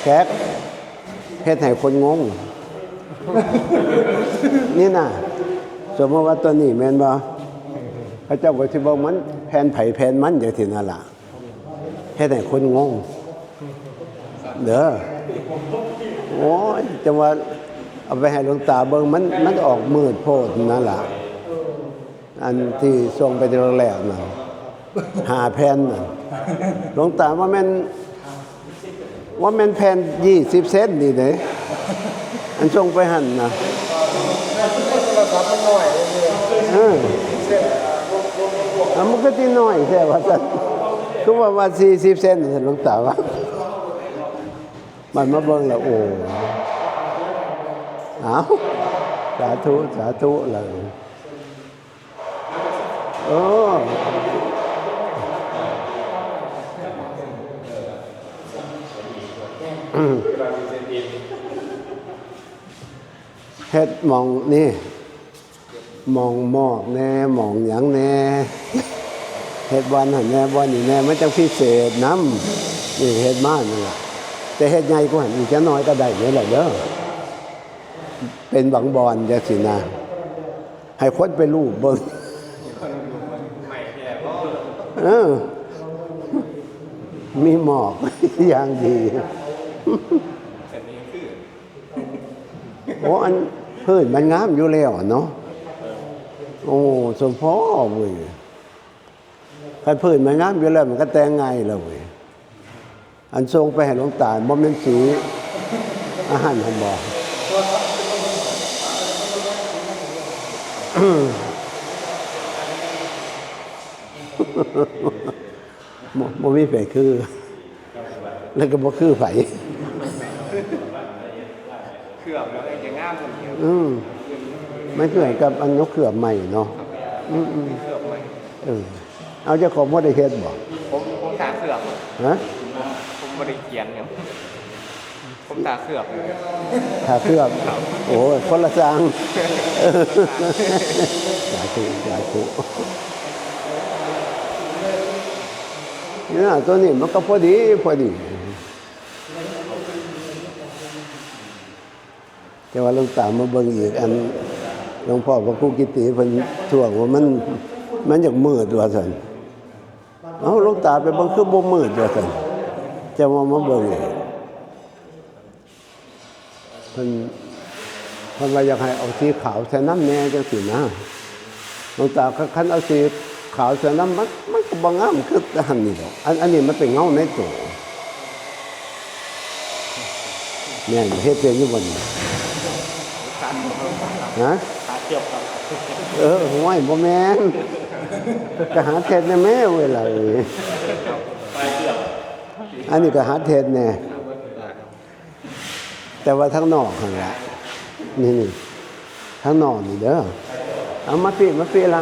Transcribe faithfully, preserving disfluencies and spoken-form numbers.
แก๊ก เฮ็ดให้คนงง นี่นะ สมมติว่าตัวนี้แม่นบ่ เขาเจ้าก็สิเบิ่งมันแผ่นไผแผ่นมันจังซี่นั่นล่ะ เฮ็ดให้คนงง เด้อ โอ้ย จังว่าเอาไปให้หลวงตาเบิ่ง มัน มันออกมืดโพดนั่นล่ะ อันที่ส่งไปทีแรกๆน่ะ ห้าแผ่นน่ะ หลวงตาว่าแม่น ว่าแม่นแผ่นยี่สิบเซนนี่เด้ อันส่งไปหั่นน่ะ โทรศัพท์มันน้อยเลย เออ อ่ะ มันก็สิน้อยแท้ว่าซั่น คือว่า ว่าสี่สิบเซน หลวงตาว่า มันมาเบิ่งแล้ว โอ้ เอ้า สาธุ สาธุเลย เออ อืม เฮ็ดหม่องนี่ หม่องหมอกแหน่ หม่องหยังแหน่ เฮ็ดบ่อนหั่นแหน่ บ่อนนี่แหน่ มันจั่งพิเศษนำ นี่เฮ็ดมานั่นล่ะ แต่เฮ็ดใหญ่กว่าหั่นอีกจักหน่อยก็ได้นี่แหละเด้อ เป็นบางบ่อนจั่งซี้นะ ให้คนไปลูบเบิ่ง เออ มีหมอก อย่างดี โอ้ อันพื้นมันงามอยู่แล้วเนาะ โอ้ สมพอเว้ย คันพื้นมันงามอยู่แล้ว มันก็แต่งง่ายแล้วเว้ย อันส่งไปให้หลวงตา บ่แม่นสีอาหารหั่นบ่ บ่ บ่มีไผคือ แล้วก็บ่คือไผ เคลือบแล้วจะงามกว่านี้ อืม มันคือกับอันนกเคลือบใหม่เนาะ อืมๆ เคลือบใหม่ เออ เอา เจ้าของบ่ได้เฮ็ดบ่ ผม ผมทาเคลือบ ฮะ ผม ผมบ่ได้เขียนหยัง ผมทาเคลือบ ทาเคลือบ โอ้ย คนละอย่าง สาธุ สาธุ นี่นะ ตัวนี้มันก็พอดี พอดี แต่ว่าหลวงตามาเบิ่งอีก อันหลวงพ่อพระครูกิติเพิ่นท่วงว่ามัน มันอยากมืดว่าซั่น เอ้า หลวงตาไปเบิ่งคือบ่มืดว่าซั่น จะว่ามาเบิ่งอีก เพิ่น เพิ่นว่าอยากให้เอาสีขาวใส่นำแหน่จั่งซี้นะ หลวงตา คันเอาสีขาวใส่นำ มัน มันก็บ่งามคือหั่นนี่ดอก อัน อันนี้มันเป็นเงาในตัว แม่น เฮ็ดเป็นอยู่บ่นี่ ฮะ ขาเทียบครับ เออ ห้วย บ่แม่น ก็หาเฮ็ดแหน่แม่เวลาเอ้ย ปลายเทียบ อันนี้ก็หาเฮ็ดแหน่ แต่ว่าทางนอกหั่นล่ะ นี่ นี่ ทางนอกนี่เด้อ เอามาปิ มาปิละ